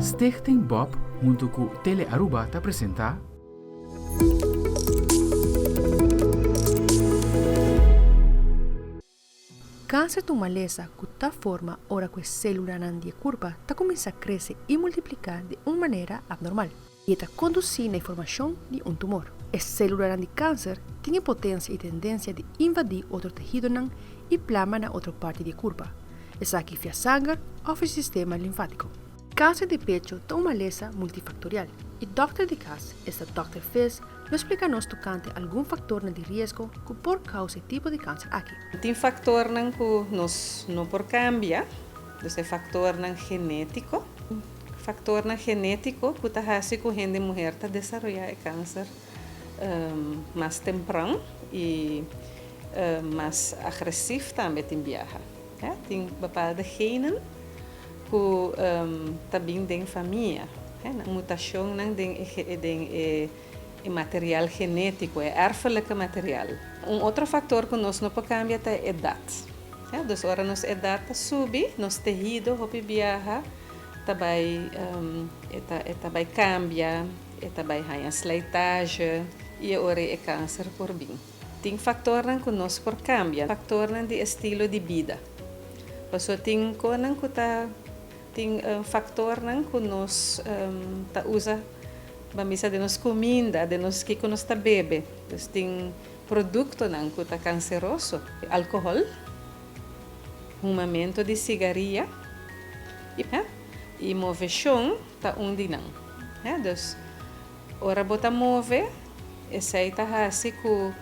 Stichting Bob hunto cu Tele Aruba ta presenta. Kanser ta un malesa ku ta forma ora ku e sélulanan di e kurpa ta kuminsá krese i multipliká di un manera abnormal, i e ta kondusí na e formashon di un tumor. E sélulanan di kanser tin e potensia i tendensia di invadí otro tehidonan i plama na otro parti di e kurpa, esaki via sanger òf e sistema linfátiko. Kanser di pecho ta un malesa multifaktorial i dòkter di kas, esta dòkter Vis, lo splika nos tokante algun faktornan di riesgo ku por kousa e tipo di kanser aki. Tin faktornan ku nos no por kambia, dus e faktornan genétiko. Faktornan genétiko ku ta hasi ku hende muher ta desaroyá e kanser mas tempran i mas agresif tambe tin biaha. Tin bepaalde genen ku ta bin den famia, mutashonnan den e material genétiko, e erfelijke material. Un otro faktor ku nos no por kambia ta e edat. Dus ora nos edat ta subi, nos tehido hopi biaha ta bai e ta bai kambia, e ta bai haña slijtage i e ora ei e kanser por bin. Tin faktornan ku nos por kambia, faktornan di estilo di bida. Pasobra tin konan ku ta tin faktornan ku nos ta usa ban bisa den nos kuminda, den nos kiko nos ta bebe. Dus tin produktonan ku ta kanseroso, alkohòl, humamentu di sigaria i moveshon ta un di nan. Dus Ora bo ta move, esei ta hasi ku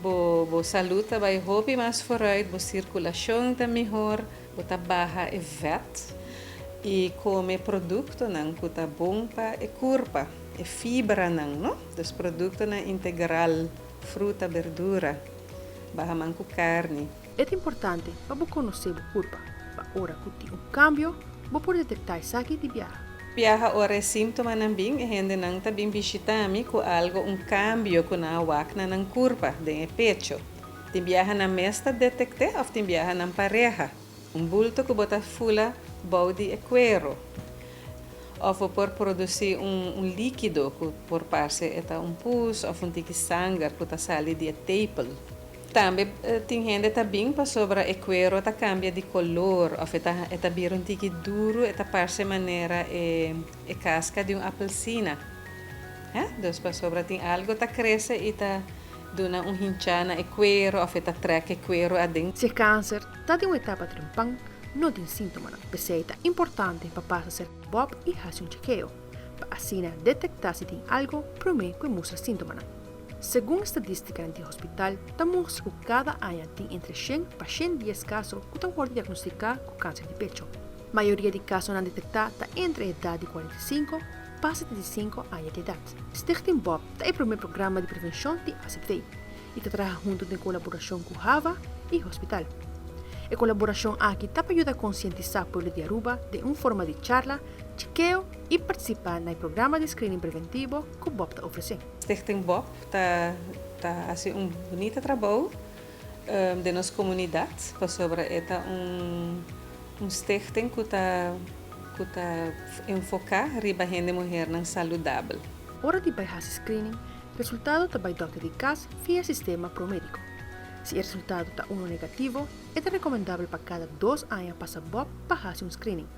bo bo salud ta bai hopi mas vooruit, bo sirkulashon ta mihor, bo ta baha e vèt i kome produktonan ku ta bon pa e kurpa, e fibranan, no? Dus produktonan integral, fruta, berdura, baha man ku karni. E ta importante pa bo konosé bo kurpa, pa ora ku tin un kambio, bo por detektá esaki di biaha. Biaha ora e síntomanan bin, e hendenan ta bin bishitá mi ku algo, un kambio ku nan a wak na nan kurpa, den e pecho. Tin biaha nan mes ta detekt'é òf tin biaha nan pareha. Un bulto ku bo ta fula bou di e kuero. Òf bo por produsí un un líkido ku por parse e ta un pus òf un tiki sanger ku ta sali di e tepel. Tambe tin hende ta bin pasobra e cuero ta cambia di color of e ta e ta bira un tiki duro, e ta parce manera e e casca di un apelsina. He? Dus pasobra tin algo ta crece y ta duna un hincha na e cuero of e ta trek e cuero aden. Si e cancer ta den un etapa trempan, no tin sintomanan. P'esei ta importante pa pasa serka Bob y haci un chekeo, pa asina detecta si tin algo prome cu e mustra sintomanan. Segun estadístikanan di hospital ta mustra ku kada aña tin entre shen pa 110 kaso ku ta wòrdu diagnostiká ku kanser di pecho. Mayoria di kasonan detektá ta entre e edat di 45 pa 75 aña di edat. Stichting Bob ta e promé programa di prevenshon di AZV i ta traha huntu den kolaborashon ku hava i hospital. E kolaborashon aki ta pa yuda konsientisá pueblo di Aruba den un forma di charla, chekeo i partisipá na e programa di screening preventivo ku Bob ta ofresé. Stichting Bob ta ta hasi un bunita trabou den nos komunidat pasobra e ta un un stichting ku ta ku ta enfoká riba hende muhernan saludabel. Ora di bai hasi screening, resultado ta bai dòkter di kas via sistema Promedico. Si e resultado ta uno negativo, e ta rekomendabel pa kada dos aña pasa Bob pa hasi un screening.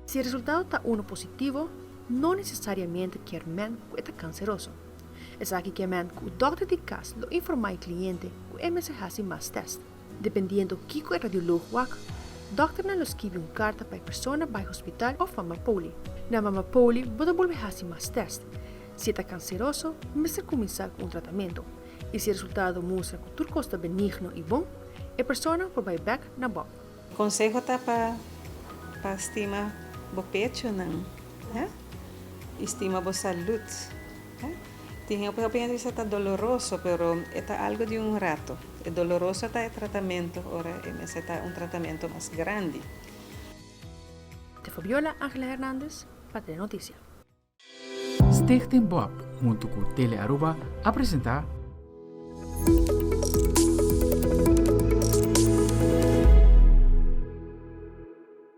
Si e resultado ta uno positivo, no nesesariamente kier men ku e ta kanseroso. Esaki kier men ku dòkter di kas lo informá e kliente ku e mester hasi mas tèst. Dependiendo kiko e radiolog wak, dòkternan lo skibi un karta pa e persona bai hospital òf Mama Poli. Na Mama Poli bo ta bolbe hasi mas tèst. Si e ta kanseroso, mester kuminsá ku un tratamentu. I si e resultado mustra ku tur kos ta benigno i bon, e persona por bai bèk na bòb. Conseho ta pa pa stima bo pechonan he y stima bo salud he. Tin hopi hopi hende bisa ta doloroso pero e ta algo di un rato. E doloroso ta e tratamento ora e mester ta un tratamento mas grandi. De Fabiola Angela Hernandez pa Telenoticia. Stichting Bob hunto cu Tele Aruba a presenta.